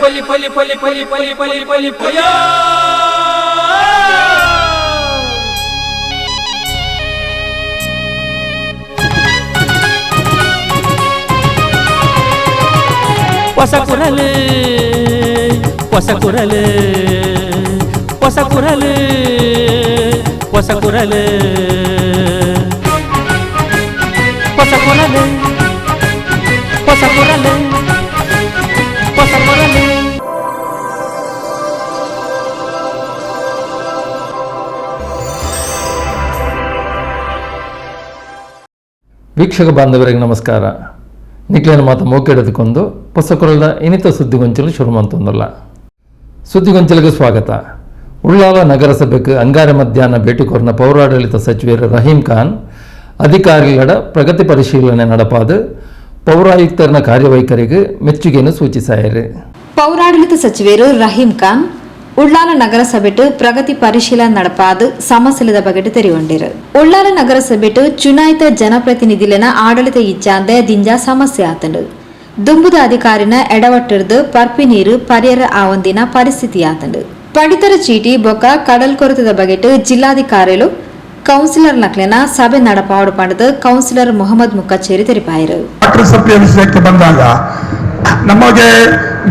ಪಲಿ ಪಲಿ ಪಲಿ ಪಲಿ ಪಲಿ ಪಲಿ ಪಲಿ ಪಯ. ಹೊಸ ಕುರಲು ಹೊಸ ಕುರಲು ಹೊಸ ಕುರಲು ಹೊಸ ಕುರಲು ಹೊಸ ಕುರಲು ಹೊಸ ಕುರಲು ಹೊಸ ಕುರಲು. ವೀಕ್ಷಕ ಬಾಂಧವರಿಗೆ ನಮಸ್ಕಾರ. ನಿಕ್ಲೇನ ಮಾತ ಮೋಕೆಡೆದುಕೊಂಡು ಹೊಸಕೊರಲ ಇನಿತ ಸುದ್ದಿಗೊಂಚಲು ಶುರು ಮಂತೊಂದಲ್ಲ. ಸುದ್ದಿಗೊಂಚಲಿಗೆ ಸ್ವಾಗತ. ಉಳ್ಳಾಲ ನಗರಸಭೆಗೆ ಅಂಗಾರೆ ಮಧ್ಯಾಹ್ನ ಭೇಟಿ ಕೋರಿನ ಪೌರಾಡಳಿತ ಸಚಿವರು ರಹೀಂ ಖಾನ್ ಅಧಿಕಾರಿಗಳ ಪ್ರಗತಿ ಪರಿಶೀಲನೆ நடಪಾದ ಪೌರಾಯುಕ್ತರನ ಕಾರ್ಯವೈಖರಿಗೆ ಮೆಚ್ಚುಗೆಯನ್ನು ಸೂಚಿಸಾಯರು. ಪೌರಾಡಳಿತ ಸಚಿವರು ರಹೀಂ ಖಾನ್ ಉಳ್ಳಾಲ ನಗರಸಭೆಟ್ ಪ್ರಗತಿ ಪರಿಶೀಲನೆ நடಪಾದ ಸಮಸ್ಯೆದ ಬಗೆಟ್ ತೆರಿಗೊಂಡಿರು. ಉಳ್ಳಾಲ ನಗರಸಭೆಟ್ ಚುನಾಯಿತ ಜನಪ್ರತಿನಿಧಿಲೆನ ಆಡಳಿತ ಇಚ್ಚಾಂದೆ ದಿಂಜ ಸಮಸ್ಯೆ ಆತಂಡು. ದುಂಬುದ ಅಧಿಕಾರಿನ ಎಡವಟ್ಟಿರ್ದು ಪರ್ಪಿ ನೀರು ಪರಿಯರ ಆವಂದಿನ ಪರಿಸ್ಥಿತಿ ಆತಂಡು. ಪಡಿತರ ಚೀಟಿ ಬೊಕ್ಕ ಕಡಲ್ ಕೊರತದ ಬಗೆಟ್ ಜಿಲ್ಲಾಧಿಕಾರಿಲು ಕೌನ್ಸಿಲರ್ ನಕ್ಲೆನ ಸಭೆ நடಪಾವಡು ಪಂಡದು ಕೌನ್ಸಿಲರ್ ಮೊಹಮ್ಮದ್ ಮುಕ್ಕಚೇರಿ ತೆರಿಪಾಯರು. ವಾಟರ್ ಸಪ್ಲೈ ವಿಷಯಕ್ಕೆ ಬಂದಾಗ ನಮಗೆ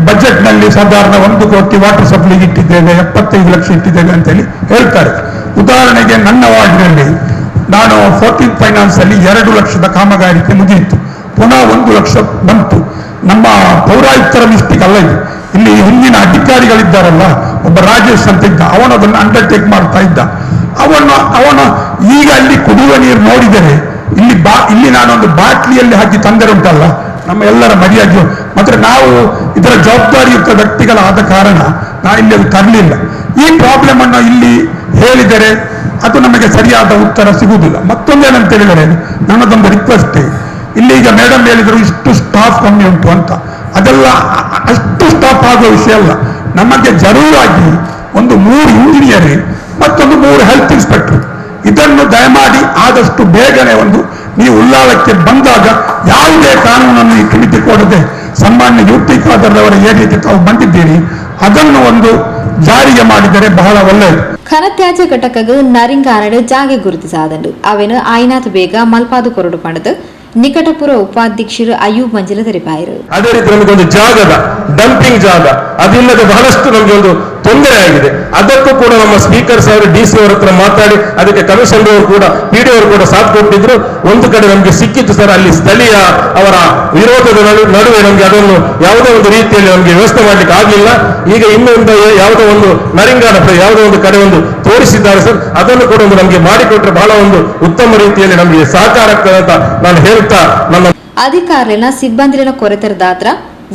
ಬಜೆಟ್ನಲ್ಲಿ ಸಾಧಾರಣ 1 ಕೋಟಿ ವಾಟರ್ ಸಪ್ಲೈಗೆ ಇಟ್ಟಿದ್ದೇವೆ, 75 ಲಕ್ಷ ಇಟ್ಟಿದ್ದೇವೆ ಅಂತೇಳಿ ಹೇಳ್ತಾರೆ. ಉದಾಹರಣೆಗೆ ನನ್ನ ವಾರ್ಡ್ನಲ್ಲಿ ನಾನು 14 ಫೈನಾನ್ಸ್ ಅಲ್ಲಿ 2 ಲಕ್ಷದ ಕಾಮಗಾರಿಕೆ ಮುಗಿಯಿತು, ಪುನಃ 1 ಲಕ್ಷ ಬಂತು. ನಮ್ಮ ಪೌರಾಯುಕ್ತರ ಮಿಸ್ಟೇಕ್ ಅಲ್ಲ ಇದು. ಇಲ್ಲಿ ಹಿಂದಿನ ಅಧಿಕಾರಿಗಳಿದ್ದಾರಲ್ಲ, ಒಬ್ಬ ರಾಜೇಶ್ ಅಂತ ಇದ್ದ, ಅವನು ಅದನ್ನು ಅಂಡರ್ಟೇಕ್ ಮಾಡ್ತಾ ಇದ್ದ. ಅವನು ಈಗ ಅಲ್ಲಿ ಕುಡಿಯುವ ನೀರು ನೋಡಿದರೆ ಇಲ್ಲಿ ನಾನೊಂದು ಬಾಟ್ಲಿಯಲ್ಲಿ ಹಾಕಿ ತಂದರೆ ಉಂಟಲ್ಲ, ನಮ್ಮ ಎಲ್ಲರ ಮರ್ಯಾದೆ. ಮಾತ್ರ ನಾವು ಇದರ ಜವಾಬ್ದಾರಿಯುಕ್ತ ವ್ಯಕ್ತಿಗಳಾದ ಕಾರಣ ನಾನು ಇಲ್ಲಿ ಅದು ತರಲಿಲ್ಲ. ಈ ಪ್ರಾಬ್ಲಮ್ ಅನ್ನು ಇಲ್ಲಿ ಹೇಳಿದರೆ ಅದು ನಮಗೆ ಸರಿಯಾದ ಉತ್ತರ ಸಿಗುವುದಿಲ್ಲ. ಮತ್ತೊಂದೇನಂತ ಹೇಳಿದರೆ ನನ್ನದೊಂದು ರಿಕ್ವೆಸ್ಟ್, ಇಲ್ಲಿ ಈಗ ಮೇಡಮ್ ಹೇಳಿದರು ಇಷ್ಟು ಸ್ಟಾಫ್ ಕಮ್ಮಿ ಉಂಟು ಅಂತ, ಅದೆಲ್ಲ ಅಷ್ಟು ಸ್ಟಾಫ್ ಆಗುವ ವಿಷಯ ಅಲ್ಲ. ನಮಗೆ ಜರೂರಾಗಿ ಒಂದು 3 ಇಂಜಿನಿಯರ್ ಮತ್ತೊಂದು 3 ಹೆಲ್ತ್ ಇನ್ಸ್ಪೆಕ್ಟರ್, ಇದನ್ನು ದಯಮಾಡಿ ಆದಷ್ಟು ಬೇಗನೆ ಒಂದು ನೀವು ಉಲ್ಲಾಳಕ್ಕೆ ಬಂದಾಗ ಯಾವುದೇ ಕಾನೂನನ್ನು ಈ ಕಮಿಟಿ ಕೊಡದೆ ಸನ್ಮಾನ್ಯ ಯು ಟಿ ಖಾದರ್ ಅವರ ಏರಿಯಾಕ್ಕೆ ತಾವು ಬಂದಿದ್ದೀರಿ, ಅದನ್ನು ಒಂದು ಜಾರಿಗೆ ಮಾಡಿದರೆ ಬಹಳ ಒಳ್ಳೆಯದು. ಘನತ್ಯಾಜ್ಯ ಘಟಕಗ್ ನರಿಂಗಾನಡು ಜಾಗೆ ಗುರುತಿಸಾದಂಡು ಅವೇನು ಆಯ್ನಾತ್ ಬೇಗ ಮಲ್ಪಾದು ಕೊರಡು ಪಂಡದು ನಿಕಟಪುರ ಉಪಾಧ್ಯಕ್ಷರು ಅಯ್ಯೂಬ್ ಮಂಜಿಲ ತೆರಿಪಾಯರು. ಅದೇ ರೀತಿ ನಮಗೊಂದು ಜಾಗದ ಡಂಪಿಂಗ್ ಜಾಗ ಅದಿಲ್ಲದೆ ಬಹಳಷ್ಟು ನಮಗೆ ಒಂದು ತೊಂದರೆ ಆಗಿದೆ. ಅದಕ್ಕೂ ಕೂಡ ನಮ್ಮ speaker sir D C ಅವರ ಹತ್ರ ಮಾತಾಡಿ ಅದಕ್ಕೆ ಕಮಿಷನ್ ಅವರು ಕೂಡ ಪಿ ಡಿ ಅವರು ಕೂಡ ಸಾಥ್ ಕೊಟ್ಟಿದ್ರು. ಒಂದು ಕಡೆ ನಮಗೆ ಸಿಕ್ಕಿತ್ತು ಸರ್, ಅಲ್ಲಿ ಸ್ಥಳೀಯ ಅವರ ವಿರೋಧದ ನಡುವೆ ನಮಗೆ ಅದನ್ನು ಯಾವುದೇ ಒಂದು ರೀತಿಯಲ್ಲಿ ನಮಗೆ ವ್ಯವಸ್ಥೆ ಮಾಡ್ಲಿಕ್ಕೆ ಆಗಲಿಲ್ಲ. ಈಗ ಇನ್ನೊಂದು ಯಾವುದೋ ಒಂದು ನರಿಂಗಾನ ಯಾವುದೋ ಒಂದು ಕಡೆ ಒಂದು ತೋರಿಸಿದ್ದಾರೆ ಸರ್, ಅದನ್ನು ಕೂಡ ಒಂದು ನಮಗೆ ಮಾಡಿಕೊಟ್ರೆ ಬಹಳ ಒಂದು ಉತ್ತಮ ರೀತಿಯಲ್ಲಿ ನಮಗೆ ಸಹಕಾರ ಆಗ್ತದೆ ಅಂತ ನಾನು ಹೇಳ್ತಾ ನನ್ನ ಅಧಿಕಾರಿನ ಸಿಬ್ಬಂದಿನ ಕೊರತೆರದಾತ್ರ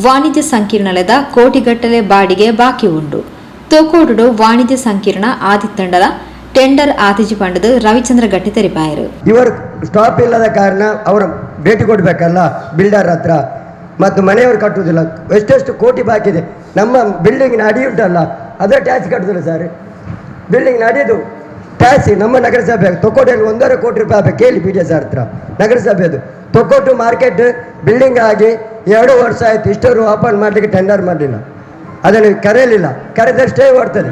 ವಾಣಿಜ್ಯ ಸಂಕೀರ್ಣದ ಕೋಟಿಗಟ್ಟಲೆ ಬಾಡಿಗೆ ಬಾಕಿ ಉಂಡು. ತೋಕೋಡು ವಾಣಿಜ್ಯ ಸಂಕೀರ್ಣ ಆದಿತ್ತಂಡಲ ಟೆಂಡರ್ ಆತಿಜಿ ಪಂಡದು ರವಿಚಂದ್ರ ಗಟ್ಟಿ ತೆರಿಪಾಯರು. ಇವರು ಸ್ಟಾಪ್ ಇಲ್ಲದ ಕಾರಣ ಅವರು ಭೇಟಿ ಕೊಡಬೇಕಲ್ಲ ಬಿಲ್ಡರ್ ಹತ್ರ, ಮತ್ತು ಮನೆಯವರು ಕಟ್ಟುವುದಿಲ್ಲ. ಎಷ್ಟೆಷ್ಟು ಕೋಟಿ ಬಾಕಿ ಇದೆ. ನಮ್ಮ ಬಿಲ್ಡಿಂಗ್ನ ಅಡಿ ಉಂಟಲ್ಲ, ಅದರ ಟ್ಯಾಕ್ಸ್ ಕಟ್ಟುವುದಿಲ್ಲ ಸರ್. ಬಿಲ್ಡಿಂಗ್ನ ಅಡಿದು ಟ್ಯಾಕ್ಸ್ ನಮ್ಮ ನಗರಸಭೆ ತೊಕ್ಕೋಟಲ್ಲಿ 1.5 ಕೋಟಿ ರೂಪಾಯಿ ಆಗಬೇಕು ಕೇಳಿ P D S ಹತ್ರ. ನಗರಸಭೆದು ತೊಕ್ಕೋಟು ಮಾರ್ಕೆಟ್ ಬಿಲ್ಡಿಂಗ್ ಆಗಿ 2 ವರ್ಷ ಆಯಿತು, ಇಷ್ಟವರು ಓಪನ್ ಮಾಡಲಿಕ್ಕೆ ಟೆಂಡರ್ ಮಾಡಲಿಲ್ಲ, ಅದನ್ನು ಕರೆಯಲಿಲ್ಲ, ಕರೆದಷ್ಟೇ ಓಡ್ತದೆ.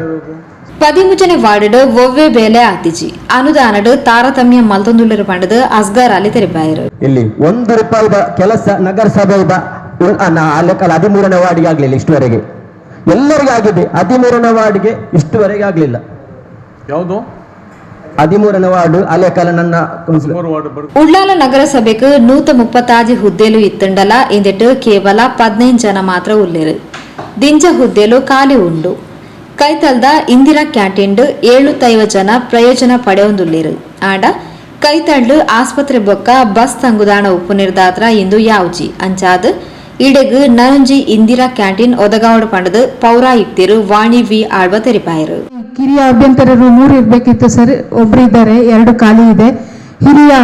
13ನೇ ವಾರ್ಡ್ ಒವ್ವೆ ಬೇಲೆ ಆತಿಜಿ ಅನುದಾನಡು ತಾರತಮ್ಯ ಮಲ್ತೊಂದುಳ್ಳರು ಪಂಡದು ಅಸ್ಗರ್ ಅಲಿ ತೆರಿಪಾಯರು. ಇಲ್ಲಿ 1 ರೂಪಾಯಿದ ಕೆಲಸ ನಗರಸಭೆ 13ನೇ ವಾರ್ಡಿಗೆ ಆಗಲಿಲ್ಲ ಇಷ್ಟುವರೆಗೆ. ಎಲ್ಲರಿಗೂ ಆಗಿದೆ, 13ನೇ ವಾರ್ಡ್ಗೆ ಇಷ್ಟುವರೆಗೆ ಆಗಲಿಲ್ಲ. ಯಾವುದು 13ನೇ ವಾರ್ಡ್ ಅಲೆಕಾಲ ನನ್ನ ಉಳ್ಳಾಲ ನಗರಸಭೆಗೆ 135 ಹುದ್ದೆಲು ಇತ್ತಂಡಲ ಇಂದಿಟ್ಟು ಕೇವಲ 15 ಜನ ಮಾತ್ರ ಉಲ್ಲೇರು. ದಿಂಜ ಹುದ್ದೆಲು ಖಾಲಿ ಉಂಡು. ಕೈತಲ್ದ ಇಂದಿರಾ ಕ್ಯಾಂಟೀನ್ 750 ಜನ ಪ್ರಯೋಜನ ಪಡೆಯೊಂದುಲ್ಲೇರು. ಆಂಡ ಕೈತಳ್ಳು ಆಸ್ಪತ್ರೆ ಬೊಕ್ಕ ಬಸ್ ತಂಗುದಾಣ ಉಪ್ಪು ನಿರ್ದಾತ್ರ ಇಂದು ಯಾವ್ಜಿ ಅಂಚಾದ್ ಇಡೆಗ್ ನರಂಜಿ ಇಂದಿರಾ ಕ್ಯಾಂಟೀನ್ ಒದಗಾವಡು ಪಂಡದು ಪೌರಾಯುಕ್ತರು ವಾಣಿ ವಿ ಆಳ್ವ ತೆರಿಪಾಯರು. ಕಿರಿಯ ಅಭ್ಯಂತರರು 3 ಇರಬೇಕಿತ್ತು ಸರ್, ಒಬ್ರು ಇದ್ದಾರೆ, 2 ಖಾಲಿ ಇದೆ. ಹಿರಿಯ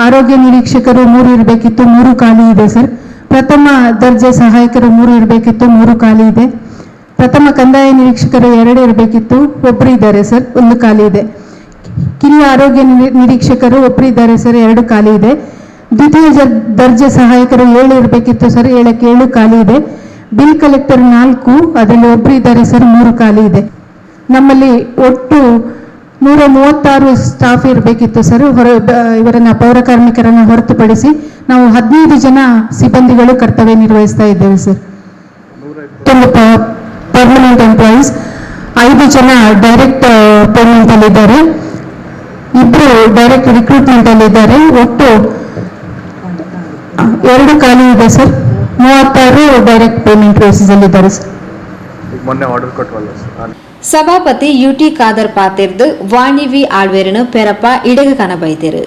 ಆರೋಗ್ಯ ನಿರೀಕ್ಷಕರು 3 ಇರಬೇಕಿತ್ತು, 3 ಖಾಲಿ ಇದೆ ಸರ್. ಪ್ರಥಮ ದರ್ಜೆ ಸಹಾಯಕರು 3 ಇರಬೇಕಿತ್ತು, 3 ಖಾಲಿ ಇದೆ. ಪ್ರಥಮ ಕಂದಾಯ ನಿರೀಕ್ಷಕರು 2 ಇರಬೇಕಿತ್ತು, ಒಬ್ರು ಇದ್ದಾರೆ ಸರ್, 1 ಖಾಲಿ ಇದೆ. ಕಿರಿಯ ಆರೋಗ್ಯ ನಿರೀಕ್ಷಕರು ಒಬ್ರು ಇದ್ದಾರೆ ಸರ್, 2 ಖಾಲಿ ಇದೆ. ದ್ವಿತೀಯ ದರ್ಜೆ ಸಹಾಯಕರು 7 ಇರಬೇಕಿತ್ತು ಸರ್, 7ಕ್ಕೆ 7 ಖಾಲಿ ಇದೆ. Bill collector 4, ಅದರಲ್ಲಿ ಒಬ್ಬರು ಇದ್ದಾರೆ ಸರ್, 3 ಖಾಲಿ ಇದೆ. ನಮ್ಮಲ್ಲಿ ಒಟ್ಟು 136 ಸ್ಟಾಫ್ ಇರಬೇಕಿತ್ತು ಸರ್. ಇವರನ್ನ ಪೌರ ಕಾರ್ಮಿಕರನ್ನು ಹೊರತುಪಡಿಸಿ ನಾವು 15 ಜನ ಸಿಬ್ಬಂದಿಗಳು ಕರ್ತವ್ಯ ನಿರ್ವಹಿಸ್ತಾ ಇದ್ದೇವೆ sir. Permanent employees 5 ಜನ ಡೈರೆಕ್ಟ್ ಪೇಮೆಂಟ್ ಅಲ್ಲಿದ್ದಾರೆ, 2 ಡೈರೆಕ್ಟ್ ರಿಕ್ರೂಟ್ಮೆಂಟ್ ಅಲ್ಲಿದ್ದಾರೆ. ಒಟ್ಟು 2 ಖಾಲಿ ಇದೆ sir. 36 direct payment basis ಅಲ್ಲಿದ್ದಾರೆ ಸರ್. ಮೊನ್ನೆ ಆರ್ಡರ್ ಕೊಟ್ಟವಲ್ಲ ಸರ್. ಸಭಾಪತಿ ಯುಟಿ ಖಾದರ್ ಪಾತಿರ್ದು ವಾಣಿ ವಿ ಆಳ್ವೇರನು ಪೆರಪ್ಪ ಇಡಗ ಕನಬೈತೆರು.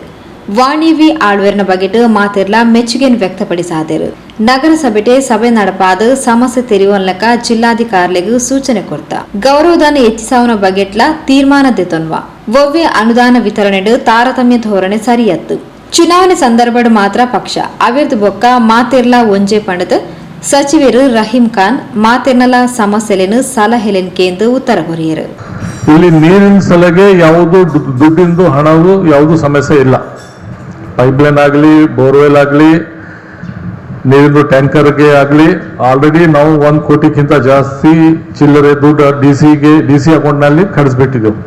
ವಾಣಿ ವಿ ಆಳ್ವೇರನ ಬಗೆಟ್ ಮಾತಿರ್ಲ ಮೆಚ್ಚುಗೆನ್ ವ್ಯಕ್ತಪಡಿಸಾದರು. ನಗರಸಭೆಟೆ ಸಭೆ ನಡಪಾದ ಸಮಸ್ಯೆ ತೆರಿವನ್ಲಕ ಜಿಲ್ಲಾಧಿಕಾರಿಗಳಿಗೂ ಸೂಚನೆ ಕೊಡ್ತ ಗೌರವದಾನ ಹೆಚ್ಚಿಸಾವನ ಬಗೆಟ್ಲ ತೀರ್ಮಾನ ದೆತೊನ್ವ. ಒವ್ವೆ ಅನುದಾನ ವಿತರಣೆಡು ತಾರತಮ್ಯ ಧೋರಣೆ ಸರಿಯತ್ತು. ಚುನಾವಣೆ ಸಂದರ್ಭಡ್ ಮಾತ್ರ ಪಕ್ಷ ಅವಿರ್ದು ಬೊಕ್ಕ ಮಾತಿರ್ಲ ಒಂಜೆ ಪಂಡದು ಸಚಿವರು ರಹೀಂ ಖಾನ್ ಮಾತಿರ್ನಲ ಸಮಸ್ಯೆಲೆನು ಸಲಹೆಲೆನ್ ಕೇಂದು ಉತ್ತರ ಕೊರಿಯರು. ಇಲ್ಲಿ ನೀರಿನ ಸಲಗೆ ಯಾವುದು ದುಡ್ಡಿಂದು ಹಣವು ಯಾವುದು ಸಮಸ್ಯೆ ಇಲ್ಲ. ಪೈಪ್ಲೈನ್ ಆಗಲಿ, ಬೋರ್ವೆಲ್ ಆಗಲಿ, ನೀರಿಂದು ಟ್ಯಾಂಕರ್ಗೆ ಆಗಲಿ, ಆಲ್ರೆಡಿ ನಾವು 1 ಕೋಟಿಗಿಂತ ಜಾಸ್ತಿ ಚಿಲ್ಲರೆ ದುಡ್ಡು ಡಿ ಸಿ ಅಕೌಂಟ್ನಲ್ಲಿ ಕಳಿಸ್ಬಿಟ್ಟಿದ್ದೆವು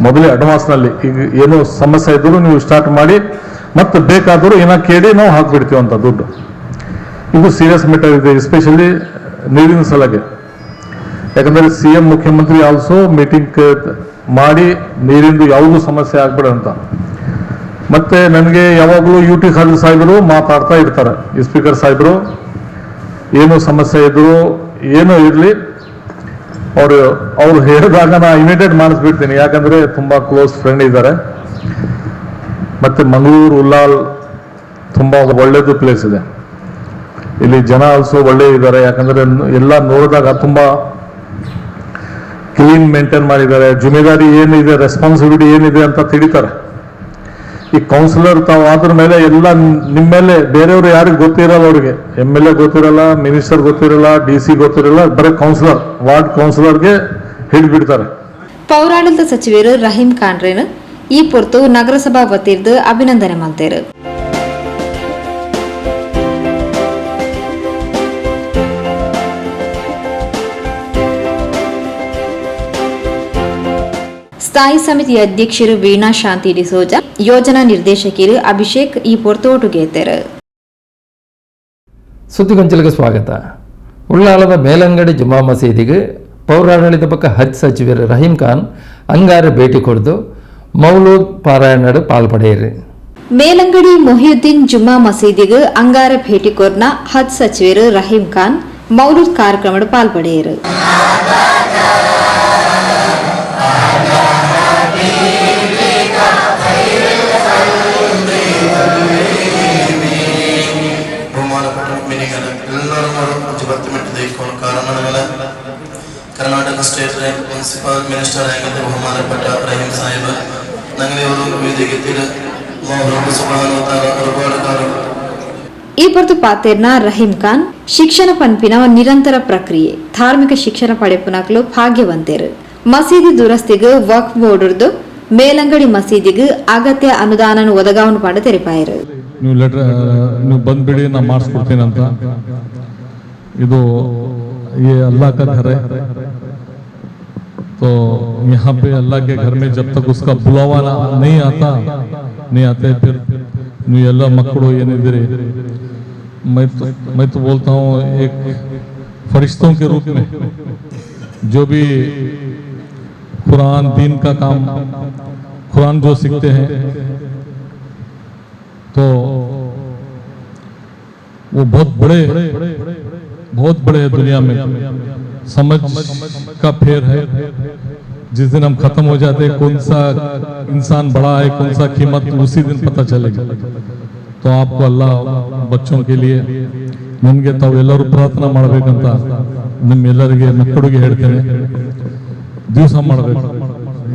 ಮೊದಲೇ ಅಡ್ವಾನ್ಸ್ನಲ್ಲಿ. ಈಗ ಏನೋ ಸಮಸ್ಯೆ ಇದ್ದರೂ ನೀವು ಸ್ಟಾರ್ಟ್ ಮಾಡಿ ಮತ್ತೆ ಬೇಕಾದರೂ ಏನೋ ಕೇಳಿ ನಾವು ಹಾಕ್ಬಿಡ್ತೀವಿ ಅಂತ ದುಡ್ಡು. ಇದು ಸೀರಿಯಸ್ ಮ್ಯಾಟರ್ ಇದೆ, ಎಸ್ಪೆಷಲಿ ನೀರಿನ ಸಲಗೆ. ಯಾಕಂದರೆ ಸಿ ಎಂ ಮುಖ್ಯಮಂತ್ರಿ ಆಲ್ಸೋ ಮೀಟಿಂಗ್ ಮಾಡಿ ನೀರಿಂದು ಯಾವುದೂ ಸಮಸ್ಯೆ ಆಗ್ಬೇಡ ಅಂತ. ಮತ್ತೆ ನನಗೆ ಯಾವಾಗಲೂ ಯು ಟಿ ಖಾದರ್ ಸಾಹೇಬರು ಮಾತಾಡ್ತಾ ಇರ್ತಾರೆ, ಸ್ಪೀಕರ್ ಸಾಹೇಬರು ಏನು ಸಮಸ್ಯೆ ಇದ್ರು ಏನೋ ಇರಲಿ ಅವರು ಹೇಳಿದಾಗ ನಾ ಇಮಿಡಿಯೇಟ್ ಮಾಡಿಸ್ಬಿಡ್ತೀನಿ. ಯಾಕಂದರೆ ತುಂಬ ಕ್ಲೋಸ್ ಫ್ರೆಂಡ್ ಇದ್ದಾರೆ. ಮತ್ತು ಮಂಗಳೂರು ಉಲ್ಲಾಲ್ ತುಂಬ ಒಳ್ಳೆಯದು ಪ್ಲೇಸ್ ಇದೆ, ಇಲ್ಲಿ ಜನ ಆಲ್ಸೋ ಒಳ್ಳೆ ಇದ್ದಾರೆ. ಯಾಕಂದರೆ ಎಲ್ಲ ನೋಡಿದಾಗ ತುಂಬ ಕ್ಲೀನ್ ಮೇಂಟೈನ್ ಮಾಡಿದ್ದಾರೆ. ಜುಮೆದಾರಿ ಏನಿದೆ, ರೆಸ್ಪಾನ್ಸಿಬಿಲಿಟಿ ಏನಿದೆ ಅಂತ ತಿಳಿತಾರೆ. ಈ ಕೌನ್ಸಿಲರ್ ತಾವು ಆದ್ರ ಮೇಲೆ ಎಲ್ಲ ನಿಮ್ಮ ಮೇಲೆ, ಬೇರೆಯವರು ಯಾರಿಗೂ ಗೊತ್ತಿರಲ್ಲ, ಅವ್ರಿಗೆ M L A ಗೊತ್ತಿರಲ್ಲ, ಮಿನಿಸ್ಟರ್ ಗೊತ್ತಿರಲ್ಲ, ಡಿ ಸಿ ಗೊತ್ತಿರಲ್ಲ, ಬರೀ ಕೌನ್ಸಿಲರ್, ವಾರ್ಡ್ ಕೌನ್ಸಿಲರ್ಗೆ ಹಿಡಿದ್ಬಿಡ್ತಾರೆ. ಪೌರಾಡಳಿತ ಸಚಿವರು ರಹೀಂ ಖಾನ್ರೇನು ಈ ಪೊರ್ತು ನಗರಸಭಾ ವತಿರ್ದು ಅಭಿನಂದನೆ ಮಲ್ತೇರು. ಸ್ಥಾಯಿ ಸಮಿತಿ ಅಧ್ಯಕ್ಷರು ವೀಣಾ ಶಾಂತಿ ಡಿಸೋಜಾ, ಯೋಜನಾ ನಿರ್ದೇಶಕರು ಅಭಿಷೇಕ್ ಈ ಪೊರ್ತೋಟುಗೇತರು. ಸುದ್ದಿಗೊಂಚಲಿಗೆ ಸ್ವಾಗತ. ಉಳ್ಳಾಲದ ಮೇಲಂಗಡಿ ಜುಮಾ ಮಸೀದಿಗೆ ಪೌರಾಡಳಿತ ಪಕ್ಕ ಹಜ್ ಸಚಿವರು ರಹೀಂ ಖಾನ್ ಅಂಗಾರೆ ಭೇಟಿ ಕೊಡ್ದು ಮೌಲೂದ್ ಪಾರಾಯಣಡು ಪಾಲ್ಪಡೆಯರು. ಮೇಲಂಗಡಿ ಮೊಹಿಯುದ್ದೀನ್ ಜುಮ್ಮಾ ಮಸೀದಿಗೆ ಅಂಗಾರ ಭೇಟಿ ಕೊರ್ನ ಹಜ್ ಸಚಿವರು Rahim Khan ಮೌಲೂದ್ ಕಾರ್ಯಕ್ರಮಡು ಪಾಲ್ಪಡೆಯರು. Karnataka state municipal minister ആയിട്ട് ബഹുമാനപ്പെട്ട റഹീം സാഹിബ് ഞങ്ങളെ ഒരു വേദിക്കെത്തിയത് ഒരുപാട് കാലം. ಈ ಪೊರ್ತು ಪಾತೇರ್ನ ರಹೀಂ ಖಾನ್ ಶಿಕ್ಷಣ ಪನ್ಪಿನ ನಿರಂತರ ಪ್ರಕ್ರಿಯೆ, ಧಾರ್ಮಿಕ ಶಿಕ್ಷಣ ಪಡೆಪುನಕ್ಲು ಭಾಗ್ಯವಂತೇರು. ಮಸೀದಿ ದುರಸ್ತಿಗೆ ವಕ್ಫ್ ಬೋರ್ಡ್ ಮೇಲಂಗಡಿ ಮಸೀದಿಗೆ ಅಗತ್ಯ ಅನುದಾನ ಒದಗಾವನು ಪಂಡ ತೆರಿಪಾಯರು. ನೀವು ಲೆಟರ್ ನೀವು ಬಂದ್ಬಿಡಿ, ನಾ ಮಾಡಿಸ್ಕೊಡ್ತೀನಿ ಅಂತ. ಇದು ये अल्लाह का घर है, तो यहाँ पे अल्लाह के घर में जब तक उसका बुलावा नहीं आता, नहीं आते, फिर ನೀವು ಎಲ್ಲ ಮಕ್ಕಳು ಏನಿದ್ದೀರಿ, मैं तो बोलता हूँ एक फरिश्तों के रूप में जो भी कुरान दीन का काम, कुरान जो सीखते हैं, तो वो बहुत बड़े है दुनिया में। समझ का फेर है, जिस दिन हम खत्म हो जाते हैं, कौन सा इंसान बड़ा है, कौन सा कीमत, उसी दिन पता चलेगा। तो आपको अल्लाह बच्चों के लिए ನನಗೆ ತಾವೆಲ್ಲರೂ ಪ್ರಾರ್ಥನೆ ಮಾಡಬೇಕಂತ ನಿಮ್ಮೆಲ್ಲರಿಗೆ ಮಕ್ಕಳಿಗೆ ಹೇಳ್ತೇನೆ. ದಿವಸ ಮಾಡಬೇಕು,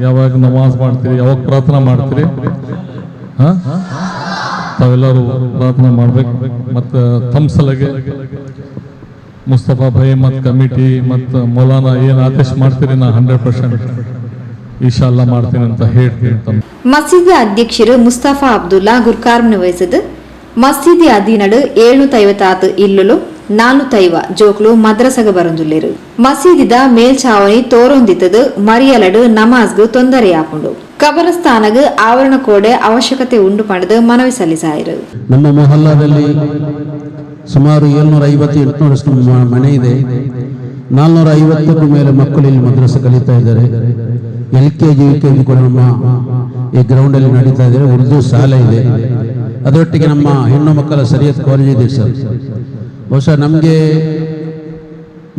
ಯಾವಾಗ ನಮಾಜ್ ಮಾಡ್ತೀರಿ, ಯಾವಾಗ ಪ್ರಾರ್ಥನೆ ಮಾಡ್ತೀರಿ, ಹಾಂ ತಾವೆಲ್ಲರೂ ಪ್ರಾರ್ಥನೆ ಮಾಡಬೇಕು. ಮತ್ತು ತಮ್ಮ ಸಲಗೆ ಮುಸ್ತಫಾ ಭಾಯ್ ಮತ್ತು ಕಮಿಟಿ ಮತ್ತು ಮೌಲಾನಾ ಏನು ಆದೇಶ ಮಾಡ್ತೀರಿ, ನಾ 100% ಇನ್ಶಾಅಲ್ಲಾ ಮಾಡ್ತೀನಿ ಅಂತ ಹೇಳ್ತೀನಿ. ತಮ್ಮ ಮಸೀದಿ ಅಧ್ಯಕ್ಷರು ಮುಸ್ತಫಾ ಅಬ್ದುಲ್ಲಾ ಗುರ್ಕಾರ್ಮನೆ ವಹಿಸಿದ್ದು ಮಸೀದಿ ಅಧೀನಡು 756 ಇಲ್ಲುಲು ನಾನುತೈವ ಜೋಕ್ಲು ಮದ್ರಸಗ ಬರೊಂದುಲ್ಲೆರ್. ಮಸೀದಿದ ಮೇಲ್ಛಾವಣಿ ತೋರೊಂದಿತ್ತದು ಮರಿಯಲಡು ನಮಾಜ್ಗ್ ತೊಂದರೆಯಾಪುಂಡು. ಕಬರಸ್ಥಾನಗ್ ಆವರಣ ಕೋಡೆ ಅವಶ್ಯಕತೆ ಉಂಡು ಪಂಡದು ಮನವಿ ಸಲ್ಲಿಸಾಯರು. ನಮ್ಮ ಮೊಹಲ್ಲಾದಲ್ಲಿ ಸುಮಾರು 750-800 ಮನೆ ಇದೆ. 450ಕ್ಕೂ ಮೇಲೆ ಮಕ್ಕಳು ಇಲ್ಲಿ ಮದ್ರಸ ಕಲಿತಾ ಇದ್ದಾರೆ. LKG UKG ಕೂಡ ನಮ್ಮ ಈ ಗ್ರೌಂಡಲ್ಲಿ ನಡೀತಾ ಇದ್ದಾರೆ. ಉರ್ದು ಶಾಲೆ ಇದೆ. ಅದರೊಟ್ಟಿಗೆ ನಮ್ಮ ಹೆಣ್ಣು ಮಕ್ಕಳ ಸರಿಯತ್ ಕಾಲೇಜ್ ಇದೆ ಸರ್. ಬಹುಶಃ ನಮಗೆ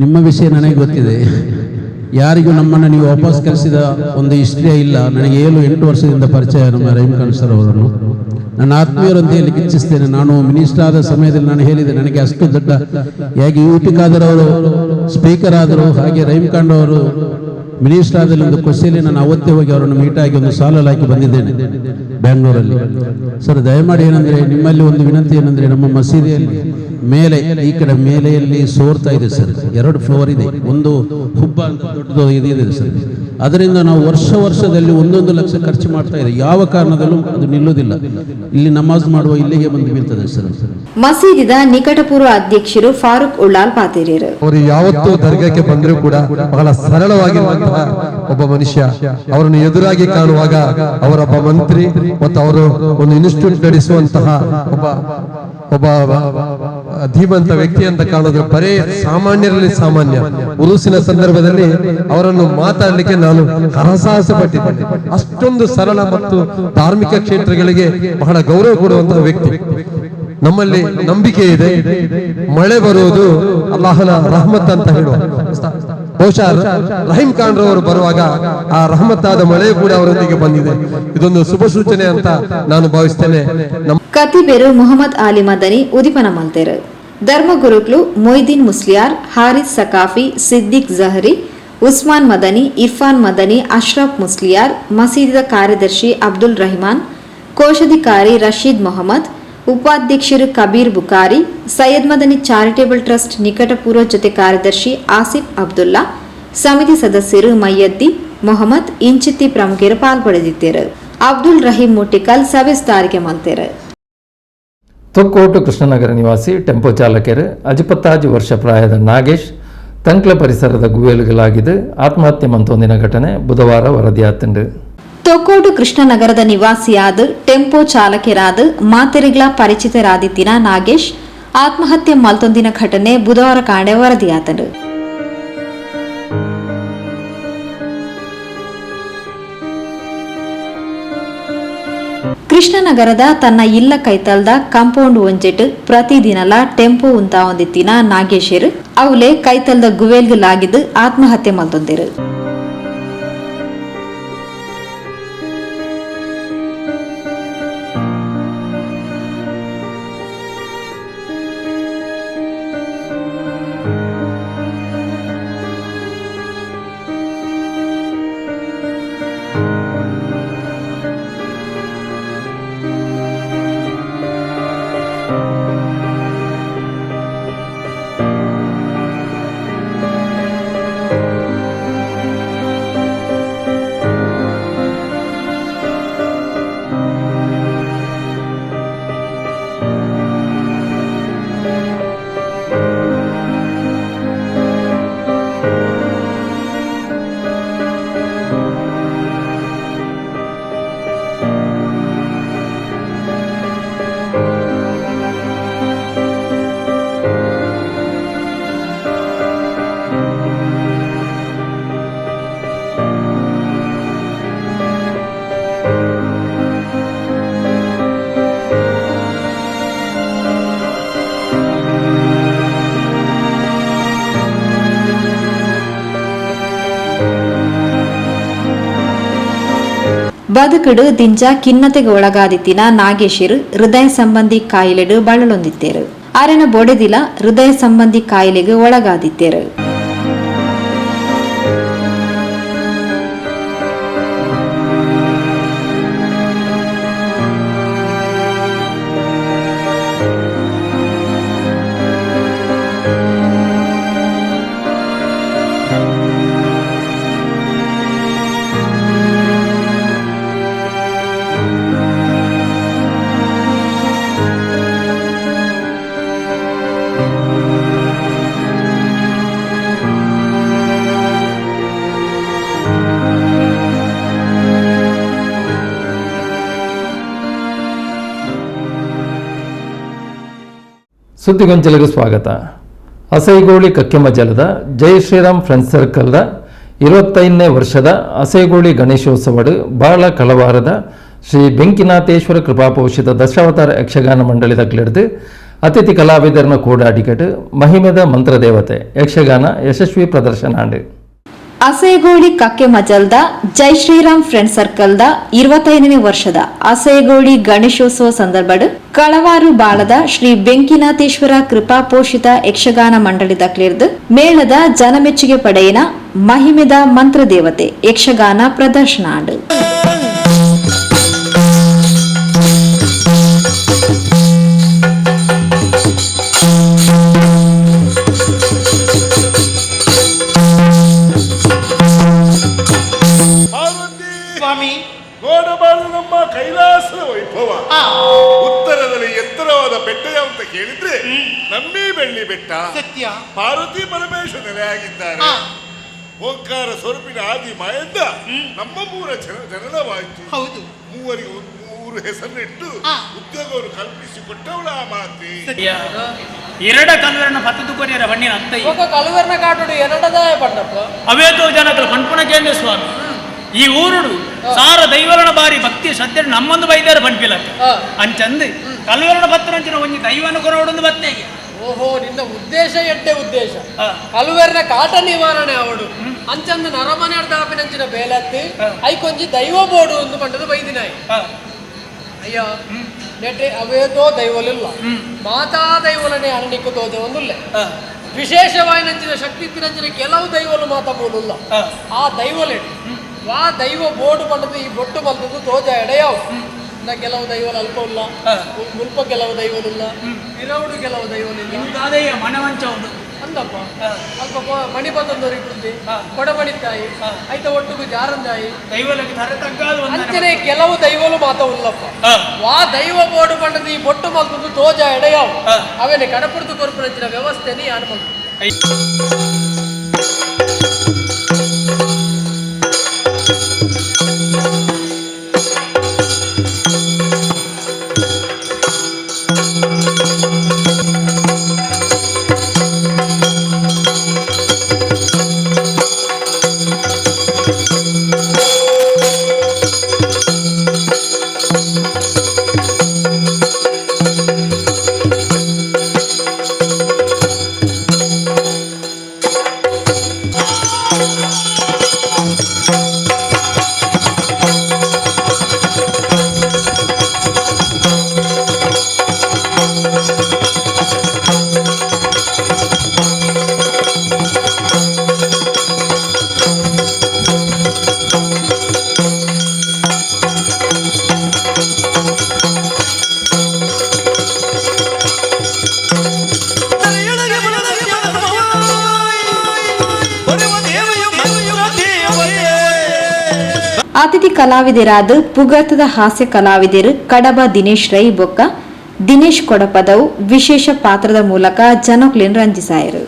ನಿಮ್ಮ ವಿಷಯ ನನಗೆ ಗೊತ್ತಿದೆ. ಯಾರಿಗೂ ನಮ್ಮನ್ನು ನೀವು ವಾಪಸ್ ಕಳಿಸಿದ ಒಂದು ಹಿಸ್ಟ್ರಿಯೇ ಇಲ್ಲ. ನನಗೆ 7-8 ವರ್ಷದಿಂದ ಪರಿಚಯ ನಮ್ಮ ರಹೀಂ ಖಾನ್ ಸರ್ ಅವರನ್ನು. ನನ್ನ ಆತ್ಮೀಯರು ಅಂತ ಹೇಳಿ ಇಚ್ಛಿಸ್ತೇನೆ. ನಾನು ಮಿನಿಸ್ಟರ್ ಆದ ಸಮಯದಲ್ಲಿ ನಾನು ಹೇಳಿದೆ, ನನಗೆ ಅಷ್ಟು ದೊಡ್ಡ ಹೇಗೆ ಯು ಟಿ ಖಾದರ್ ಅವರು ಸ್ಪೀಕರ್ ಆದರು ಹಾಗೆ ರಹೀಂ ಖಾನ್ ಅವರು ಮಿನಿಸ್ಟರ್ ಆದಲ್ಲಿ ಒಂದು ಖುಷಿಯಲ್ಲಿ ನಾನು ಅವತ್ತೇ ಹೋಗಿ ಅವರನ್ನು ಮೀಟಾಗಿ ಒಂದು ಸಾಲಲ್ಲಿ ಹಾಕಿ ಬಂದಿದ್ದೇನೆ ಬ್ಯಾಂಗ್ಳೂರಲ್ಲಿ. ಸರ್, ದಯಮಾಡಿ ಏನಂದರೆ ನಿಮ್ಮಲ್ಲಿ ಒಂದು ವಿನಂತಿ ಏನಂದರೆ, ನಮ್ಮ ಮಸೀದಿಯಲ್ಲಿ ಮೇಲೆ ಈ ಕಡೆ ಮೇಲೆಯಲ್ಲಿ ಸೋರ್ತಾ ಇದೆ ಸರ್. 2 ಫ್ಲೋರ್ ಇದೆ, ಒಂದು ಹುಬ್ಬ ಅಂತ ದೊಡ್ಡದು ಇದೆ ಸರ್. ಅದರಿಂದ ನಾವು ವರ್ಷ ವರ್ಷದಲ್ಲಿ 1-1 ಲಕ್ಷ ಖರ್ಚು ಮಾಡ್ತಾ ಇದೆ. ಯಾವ ಕಾರಣದಲ್ಲೂ ಅದು ನಿಲ್ಲುವುದಿಲ್ಲ. ಇಲ್ಲಿ ನಮಾಜ್ ಮಾಡುವ ಇಲ್ಲಿಗೆ ಬಂದು ಬೀಳ್ತದೆ ಸರ್. ಮಸೀದಿದ ನಿಕಟಪೂರ್ವ ಅಧ್ಯಕ್ಷರು ಫಾರೂಕ್ ಉಳ್ಳಾಲ್ ಪಾತೇರಿಯರು. ಅವರು ಯಾವತ್ತೂ ದರ್ಗಾಕ್ಕೆ ಬಂದರೂ ಕೂಡ ಬಹಳ ಸರಳವಾಗಿರುವಂತಹ ಒಬ್ಬ ಮನುಷ್ಯ. ಅವರನ್ನು ಎದುರಾಗಿ ಕಾಣುವಾಗ ಅವರೊಬ್ಬ ಮಂತ್ರಿ ಮತ್ತು ಅವರು ಒಂದು ಇನ್ಸ್ಟಿಟ್ಯೂಟ್ ನಡೆಸುವಂತಹ ಒಬ್ಬ ಒಬ್ಬ ಧೀಮಂತ ವ್ಯಕ್ತಿ ಅಂತ ಕಾಣೋದು ಬರೇ ಸಾಮಾನ್ಯರಲ್ಲಿ ಸಾಮಾನ್ಯ. ಉರುಸಿನ ಸಂದರ್ಭದಲ್ಲಿ ಅವರನ್ನು ಮಾತಾಡಲಿಕ್ಕೆ ನಾನು ಹರಸಾಹಸ ಪಟ್ಟಿದ್ದೇನೆ. ಅಷ್ಟೊಂದು ಸರಳ ಮತ್ತು ಧಾರ್ಮಿಕ ಕ್ಷೇತ್ರಗಳಿಗೆ ಬಹಳ ಗೌರವ ಕೊಡುವಂತಹ ವ್ಯಕ್ತಿ. ನಮ್ಮಲ್ಲಿ ನಂಬಿಕೆ ಇದೆ, ಮಳೆ ಬರುವುದು ಅಲ್ಲಾಹನ ರಹಮತ್ ಅಂತ ಹೇಳುವ. ಬಹುಶಃ ರಹೀಂ ಖಾನ್ ರವರು ಬರುವಾಗ ಆ ರಹಮತ್ತಾದ ಮಳೆ ಕೂಡ ಅವರೊಂದಿಗೆ ಬಂದಿದೆ. ಇದೊಂದು ಶುಭ ಸೂಚನೆ ಅಂತ ನಾನು ಭಾವಿಸ್ತೇನೆ. ಕತಿಬೇರು ಮುಹಮ್ಮದ್ ಆಲಿ ಮದನಿ ಉದಿಪನ ಮಲ್ತೆರು. ಧರ್ಮಗುರುಗಳು ಮೊಯ್ದೀನ್ ಮುಸ್ಲಿಯಾರ್, ಹಾರಿಸ್ ಸಕಾಫಿ, ಸಿದ್ದಿಕ್ ಜಹರಿ, ಉಸ್ಮಾನ್ ಮದನಿ, ಇರ್ಫಾನ್ ಮದನಿ, ಅಶ್ರಫ್ ಮುಸ್ಲಿಯಾರ್, ಮಸೀದಿದ ಕಾರ್ಯದರ್ಶಿ ಅಬ್ದುಲ್ ರಹಿಮಾನ್, ಕೋಶಾಧಿಕಾರಿ ರಶೀದ್ ಮೊಹಮ್ಮದ್, ಉಪಾಧ್ಯಕ್ಷರು ಕಬೀರ್ ಬುಖಾರಿ, ಸೈಯದ್ ಮದನಿ ಚಾರಿಟೇಬಲ್ ಟ್ರಸ್ಟ್ ನಿಕಟಪೂರ್ವ ಜೊತೆ ಕಾರ್ಯದರ್ಶಿ ಆಸಿಫ್ ಅಬ್ದುಲ್ಲಾ, ಸಮಿತಿ ಸದಸ್ಯರು ಮಯ್ಯದ್ದಿ ಮೊಹಮ್ಮದ್ ಇಂಚಿತ್ತಿ ಪ್ರಮುಖರು ಪಾಲ್ಪಡೆದಿದ್ದರು. ಅಬ್ದುಲ್ ರಹೀಂ ಮುಟ್ಟಿಕಲ್ ಸಭೆ ತಾರಿಕೆ ಮಲ್ತೇರು. ತೊಕ್ಕೋಟು ಕೃಷ್ಣನಗರ ನಿವಾಸಿ ಟೆಂಪೋ ಚಾಲಕರು 55 ವರ್ಷ ಪ್ರಾಯದ ನಾಗೇಶ್ ತಂಕ್ಲ ಪರಿಸರದ ಗುವೇಲುಗಳಾಗಿದ್ದು ಆತ್ಮಹತ್ಯೆ ಮಂತೊಂದಿನ ಘಟನೆ ಬುಧವಾರ ವರದಿಯಾತುಂಡು. ತೊಕ್ಕೋಟು ಕೃಷ್ಣನಗರದ ನಿವಾಸಿಯಾದ ಟೆಂಪೋ ಚಾಲಕರಾದ ಮಾತೆರಿಗ್ಲ ಪರಿಚಿತರಾದಿತ್ತಿನ ನಾಗೇಶ್ ಆತ್ಮಹತ್ಯೆ ಮಲ್ತೊಂದಿನ ಘಟನೆ ಬುಧವಾರ ಕಾಂಡೆ ವರದಿಯಾತನು. ಕೃಷ್ಣನಗರದ ತನ್ನ ಇಲ್ಲ ಕೈತಲ್ದ ಕಾಂಪೌಂಡ್ ಒಂಜೆಟ್ ಪ್ರತಿದಿನಲ ಟೆಂಪೋ ಉಂತಾ ಒಂದಿತ್ತಿನ ನಾಗೇಶರು ಅವಲೆ ಕೈತಲ್ದ ಗುವೇಲ್ಗಲಾಗಿದ್ದು ಆತ್ಮಹತ್ಯೆ ಮಲ್ತೊಂದಿರು. ಬದುಕುಡು ದಿಂಜ ಖಿನ್ನತೆಗೆ ಒಳಗಾದಿತ್ತಿನ ನಾಗೇಶರು ಹೃದಯ ಸಂಬಂಧಿ ಕಾಯಿಲೆಡು ಬಳಲೊಂದಿತ್ತೇರು. ಆರೆನ ಬೊಡೆದಿಲ ಹೃದಯ ಸಂಬಂಧಿ ಕಾಯಿಲೆಗೆ ಒಳಗಾದಿತ್ತೇರು. ಸುದ್ದಿಗೊಂಚಲಿಗೆ ಸ್ವಾಗತ. ಅಸೈಗೋಳಿ ಕಕ್ಕೆಮಜಲದ ಜೈ ಶ್ರೀರಾಮ್ ಫ್ರೆಂಡ್ಸ್ ಸರ್ಕಲ್ದ 25ನೇ ವರ್ಷದ ಅಸೈಗೋಳಿ ಗಣೇಶೋತ್ಸವಡು ಬಾಳ ಕಳವಾರದ ಶ್ರೀ ಬೆಂಕಿನಾಥೇಶ್ವರ ಕೃಪಾಪೋಷಿತ ದಶಾವತಾರ ಯಕ್ಷಗಾನ ಮಂಡಳಿದ ಕ್ಲಿಡ್ದು ಅತಿಥಿ ಕಲಾವಿದರನ್ನ ಕೂಡಾಡಿಕಟ್ಟು ಮಹಿಮೆದ ಮಂತ್ರದೇವತೆ ಯಕ್ಷಗಾನ ಯಶಸ್ವಿ ಪ್ರದರ್ಶನ ಆಂಡು. ಅಸೈಗೋಳಿ ಕಕ್ಕೆ ಮಜಲ್ದ ಜೈ ಶ್ರೀರಾಮ್ ಫ್ರೆಂಡ್ ಸರ್ಕಲ್ದ 25ನೇ ವರ್ಷದ ಅಸೈಗೋಳಿ ಗಣೇಶೋತ್ಸವ ಸಂದರ್ಭಡ್ ಕಳವಾರು ಬಾಳದ ಶ್ರೀ ಬೆಂಕಿನಾಥೇಶ್ವರ ಕೃಪಾಪೋಷಿತ ಯಕ್ಷಗಾನ ಮಂಡಳಿದ ಕ್ಲಿರ್ದು ಮೇಳದ ಜನಮೆಚ್ಚುಗೆ ಪಡೆಯಿನ ಮಹಿಮೆದ ಮಂತ್ರದೇವತೆ ಯಕ್ಷಗಾನ ಪ್ರದರ್ಶನ ಆಂಡು. ನೋಡಬಾರದು ನಮ್ಮ ಕೈಲಾಸದ ವೈಭವ. ಉತ್ತರದಲ್ಲಿ ಎತ್ತರವಾದ ಬೆಟ್ಟ ಅಂತ ಕೇಳಿದ್ರೆ ನಮ್ಮಿ ಬೆಳ್ಳಿ ಬೆಟ್ಟ. ಸತ್ಯ. ಪಾರ್ವತಿ ಪರಮೇಶ್ವರ ನೆಲೆಯಾಗಿದ್ದಾರೆ. ಓಂಕಾರ ಸ್ವರೂಪಿನ ಆದಿ ಮಾಯಿಂದ ನಮ್ಮ ಮೂರ ಜನನವಾಯಿತು. ಹೌದು. ಮೂವರಿಗೆ ಮೂರು ಹೆಸರಿಟ್ಟು ಉದ್ಯೋಗವನ್ನು ಕಲ್ಪಿಸಿಕೊಟ್ಟವಳ ಆ ಮಾತೆ. ಎರಡ ಕಲ್ವರನ್ನ ಪತ್ತದು ಕೊರಿಯರ ಬಣ್ಣಿನ ಅತ್ತಯ್ಯ ಕಲ್ವರನ ಕಾಟುಡು ಎರಡದಾಯ ಪಣ್ಣಪ್ಪ ಅವೇತೋ ಜನಕಲು ಪಣ್ಪುಣ ಕೇಂದ್ರ ಸ್ವಾಮಿ. ಈ ಊರುಡು ಸಾರ ದೈವರಣ ಬಾರಿ ಭಕ್ತಿ ಸದ್ಯ ನಮ್ಮೊಂದು ಬೈದಾರ ಪಣ್ಪಿಲಕ್ಕ ಅಂಚಂದು ಕಲ್ವರಣ ಪತ್ರಂಚಿನ ಒಂಜಿ ದೈವನ ಕೊರವಡೊಂದು ಬತ್ತೆಗೆ. ಓಹೋ, ನಿನ್ನ ಉದ್ದೇಶ ಎಡ್ಡೆ ಉದ್ದೇಶ. ಕಲ್ವೆರ್ನ ಕಾಟ ನಿವಾರಣೆ ಅವಡು ಅಂಚಂದು ನರಮನೆ ದಾಪಿನಂಚಿನ ಬೇಲತ್ತಿ ಐಕೊಂಜಿ ದೈವ ಬೋಡು ಒಂದು ಪಂಡದ ಬೈದಿನಾಯಿ. ಅಯ್ಯ ನೆಟ್ಟೆ ಅವೇತೋ ದೈವಲಿಲ್ಲ, ಮಾತಾ ದೈವಲನೆ ಅರಣಿಕ್ಕು ತೋಜ ಒಂದುಲ್ಲೆ. ವಿಶೇಷವಾಗಿ ಶಕ್ತಿ ತಿರಂಚಿನ ಕೆಲವು ದೈವಲು ಮಾತಾ ಮೂಲುಲ್ಲ. ಆ ದೈವಲೆಡ್ ವಾ ದೈವ ಬೋರ್ಡು ಪಂಡದು ಈ ಬೊಟ್ಟು ಬಲ್ತದ್ದು ತೋಜ ಎಡೆಯಾವು. ಕೆಲವು ದೈವಲು ಅಲ್ಪ ಉಲ್ಲ, ಮುಲ್ಪ ಕೆಲವು ದೈವಲಿಲ್ಲ, ಇರವುಡು ಕೆಲವು ದೈವಲಿಲ್ಲ. ಮನವಂಚ ಉಂಡು ಅಂದಪ್ಪ ಅಲ್ಪ ಮಣಿ ಬಂದೊಂದವ್ರಿಗೆ ಕುಂದಿ ಕೊಡಮಣಿತಾಯಿ ಐತ ಒಟ್ಟುಗು ಜಾರಂದಾಯಿ ಅಂಚನೆ ಕೆಲವು ದೈವಲು ಮಾತ ಉಲ್ಲಪ್ಪ. ವಾ ದೈವ ಬೋರ್ಡು ಪಂಡದು ಈ ಬೊಟ್ಟು ಮಲ್ತದ್ದು ತೋಜ ಎಡೆಯಾವು. ಅವೇನೆ ಕಡಪುರ್ದು ಕೊರ್ಪುನಂಚಿನ ವ್ಯವಸ್ಥೆನಿ ಯಾನು ಮಲ್ತು. ಅತಿಥಿ ಕಲಾವಿದರಾದ ಪುಗರ್ತದ ಹಾಸ್ಯ ಕಲಾವಿದರು ಕಡಬ ದಿನೇಶ್ ರೈ ಬೊಕ್ಕ ದಿನೇಶ್ ಕೊಡಪದವು ವಿಶೇಷ ಪಾತ್ರದ ಮೂಲಕ ಜನಕ್ಲೆನ್ ರಂಜಿಸಾಯರು.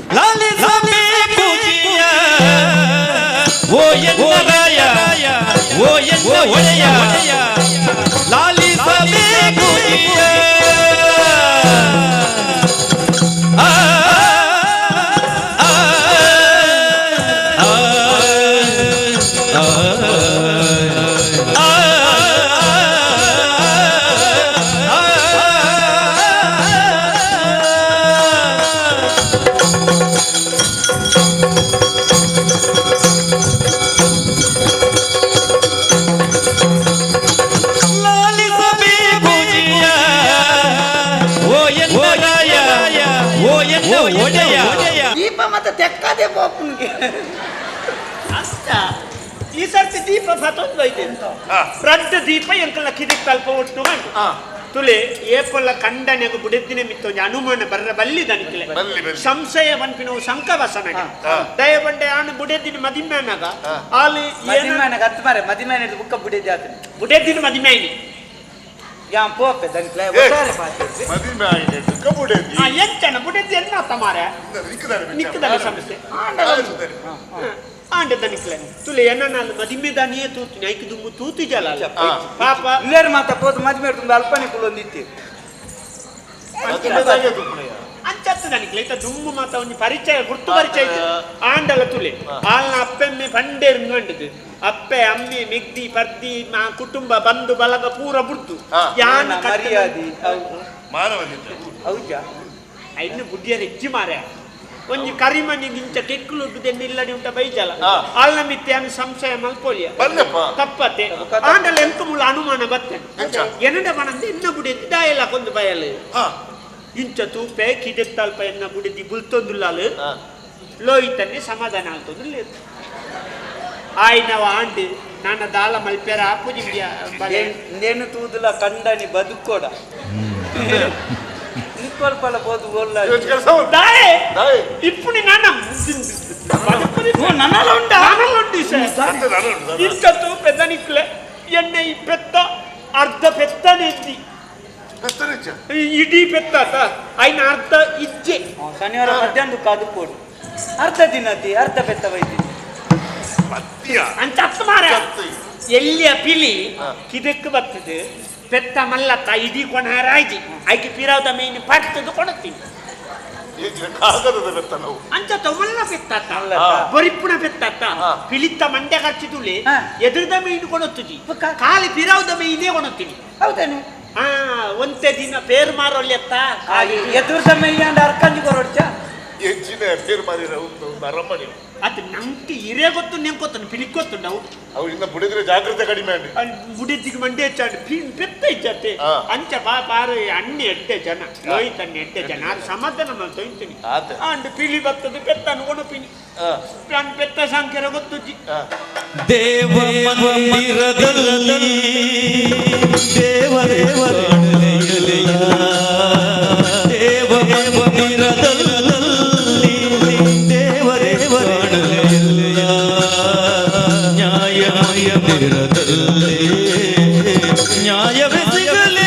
ಈ ಸರ್ತಿ ದೀಪ ರಡ್ಡ ದೀಪ ಎಂಕಲ ಕಿದಿಕ್ ತಲ್ಪ ಒಟ್ಟು ತುಲೆ ಏಪೊಲ್ಲ ಕಂಡನೆಗ ಬುಡೆದ್ದಿನ ಮಿತ್ತೊಂಜಿ ಅನುಮಾನ ಬರ್ರ ಬಲ್ಲಿ ದನಿಕ್ಲೆ ಸಂಶಯ ವನ್ಪಿನವು ಶಂಕವಸನಗ ದಯಬಂಡೆ ಆನು ಬುಡೆದ್ದಿನ ಮದಿಮ್ಯಾನಗ ಆಲಿ ಮದಿಮ್ಯಾನಗ ಅತ್ತು ಮಾರೆ ಮದಿಮ್ಯಾನ ಬುಕ್ಕ ಬುಡೆದ್ದಿ ಆತನ ಬುಡೆದ್ದಿನ ಮದಿಮ್ಯಾನಿ ಯಾನ್ ಪೋಪೆ ದನಿಕ್ಲೆ ಒಟ್ಟಾರೆ ಪಾತೆ ಮದಿಮ್ಯಾನಿ ಬುಕ್ಕ ಬುಡೆದ್ದಿ ಆ ಎಂಚನ ಬುಡೆದ್ದಿ ಎನ್ನಾತ ಮಾರೆ ನಿಕ್ಕದಾರೆ ಸಮಸ್ಯೆ ಆಂಡ ದನಿಕ್ಲೆ ತುಲೆ ಎನ್ನ ಮದಿಮೆದಾನಿಯೇ ತೂತಿನಿ ಐಕ್ ದುಂಬು ತೂತಿ ಜಲ ಪಾಪ ಇಲ್ಲೇರು ಮಾತ ಪೋತು ಮದಿಮೆ ತುಂಬ ಅಲ್ಪನೆ ಕುಲೊಂದಿತ್ತಿ ಅಂಚತ್ತು ನನಗೆ ಇತ್ತ ದುಮ್ಮು ಮಾತ ಒಂಜಿ ಪರಿಚಯ ಗುರ್ತು ಪರಿಚಯ ಆಂಡಲ ತುಲೆ ಆಲ್ನ ಅಪ್ಪೆಮ್ಮೆ ಪಂಡೇರು ಅಂಡದು ಅಪ್ಪೆ ಅಮ್ಮೆ ಮೆಗ್ದಿ ಪರ್ದಿ ಮಾ ಕುಟುಂಬ ಬಂಧು ಬಳಗ ಪೂರ ಬುಡ್ದು ಯಾನ ಮರ್ಯಾದಿ ಹೌದಾ ಇನ್ನು ಬುಡ್ಡಿಯರ ಹೆಚ್ಚು ಮಾರ ಒಂಜಿ ಕರಿಮಣಿ ಗಿಂಚ ಕೆಕ್ಕುಲು ಇಲ್ಲಡಿ ಉಂಟ ಬೈಜಲ ಆಲ್ನ ಮಿತ್ತೆ ಸಂಶಯ ಮಲ್ಪೋಲಿಯ ತಪ್ಪತ್ತೆ ಆಂಡಲ ಎಂತ ಮುಳ್ಳು ಅನುಮಾನ ಬತ್ತೆ ಎನ್ನಡ ಬನಂದ ಎನ್ನ ಬುಡಿ ದಾಯಲ ಕೊಂದು ಬಯಲು ಇಂಚ ತೂಪೆ ಕಿದೆತ್ತಲ್ಪ ಎನ್ನ ಬುಡಿದಿ ಬುಲ್ತೊಂದುಲ್ಲಾಲು ಲೋಯಿತನ್ನೇ ಸಮಾಧಾನ ಆಗ್ತೊಂದು ಆಯ್ನವ ಆಂಡ್ ನನ್ನ ದಾಲ ಮಲ್ಪೆರ ಆಪುಜಿ ನೇನು ತೂದುಲ ಕಂಡನಿ ಬದುಕೋಡ ನಿಕ್ಕೊಲ್ಪಲ ಬೋದು ಒಲ್ಲ ದಾಯೆ ಇಪ್ಪುನಿ ನನ್ನ ನನಲ ಉಂಡ ನನಲ ಉಂಡು ಸರ್ ಇಂಚ ತೂಪೆ ದನಿಕ್ಲೆ ಎಣ್ಣೆ ಈ ಪೆತ್ತ ಅರ್ಧ ಪೆತ್ತನೆದ್ದಿ ಇಡೀ ಪೆತ್ತ ಐನ ಅರ್ಧ ಇಜ್ಜೆ ಶನಿವಾರ ಮಧ್ಯಾಹ್ನ ಕಾದುಕೋಡು ಅರ್ಧ ದಿನದಿ ಅರ್ಧ ಪೆತ್ತ ಬೈದಿ ಅಂತ ಮಾರ ಎಲ್ಲಿಯ ಪಿಲಿ ಕಿದಕ್ಕೆ ಬರ್ತದೆ ಪೆತ್ತ ಮಲ್ಲತ್ತ ಇಡೀ ಕೊಣಹಾರಾಜಿ ಐಕೆ ಪಿರಾವ್ದ ಮೇನ್ ಪಡ್ತದ್ದು ಕೊಡತ್ತೀನಿ ಅಂಚ ಮಲ್ಲ ಪೆತ್ತ ಬರಿಪ್ಪುನ ಪೆತ್ತ ಪಿಲಿತ್ತ ಮಂಡ್ಯ ಖರ್ಚಿದುಲೆ ಎದುರ್ದ ಮೀನು ಕೊಡತ್ತುಜಿ ಖಾಲಿ ಪಿರಾವ್ದ ಮೀನೇ ಕೊಡತ್ತೀನಿ ಹೌದೇನೆ ಒಂತೆ ದಿನ ಪೇರ್ ಮಾರೋಲ್ಯತ್ತ ಎದುರ್ದ ಮೈಯಾಂಡ ಅರ್ಕಂಜಿ ಕೊರೊಡ್ಚ ಹೆಚ್ಚಿನ ಪೇರ್ ಮಾರಿರ ಅರಮನೆ ಅದು ನಂಗೆ ಇರೇ ಗೊತ್ತು ನೆಂಕೊತ್ತನು ಪಿಲಿಕ್ ಗೊತ್ತುಂಡವು ಅವು ಇನ್ನ ಬುಡಿದ್ರೆ ಜಾಗ್ರತೆ ಕಡಿಮೆ ಬುಡಿದಿಗೆ ಮಂಡೆ ಹೆಚ್ಚಾಡು ಪೆತ್ತ ಇಜ್ಜತ್ತೆ ಅಂಚ ಪಾರು ಅಣ್ಣೆ ಎಡ್ಡೆ ಜನ ಲೋಹಿತ್ ಅಣ್ಣೆ ಎಡ್ಡೆ ಜನ ಅದು ಸಮಾಧಾನ ನಾನು ತೊಯ್ತೀನಿ ಅಂಡ್ ಪಿಲಿ ಬರ್ತದೆ ಪೆತ್ತನು ಕೊಣಪಿನಿ ನಾನು ಪೆತ್ತ ಸಂಖ್ಯೆ ಗೊತ್ತುಜ್ಜಿ ದೇವ ಮಂದಿರದಲ್ಲಿ ದೇವರೇ ದೇವ ಮಂದಿರದಲ್ಲಿ ದೇವರೇ ನ್ಯಾಯ ಮಂದಿರದಲ್ಲಿ ನ್ಯಾಯವೇ ಸಿಗಲಿಲ್ಲ.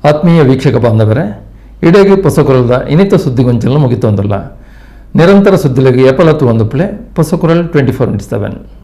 ಆತ್ಮೀಯ ವೀಕ್ಷಕ ಬಾಂಧವರೇ, ಇಡೀ ಪೊಸಕುರಲ್ದ ಇನ್ನಿತ ಸುದ್ದಿಗೊಂಚಲು ಮುಗಿತೊಂದಲ್ಲ. ನಿರಂತರ ಸುದ್ದಿಲಿಗೆ ಎಪಲತ್ತು ಒಂದು ಪ್ಲೇ ಪೊಸಕುರಲ್ 24x7.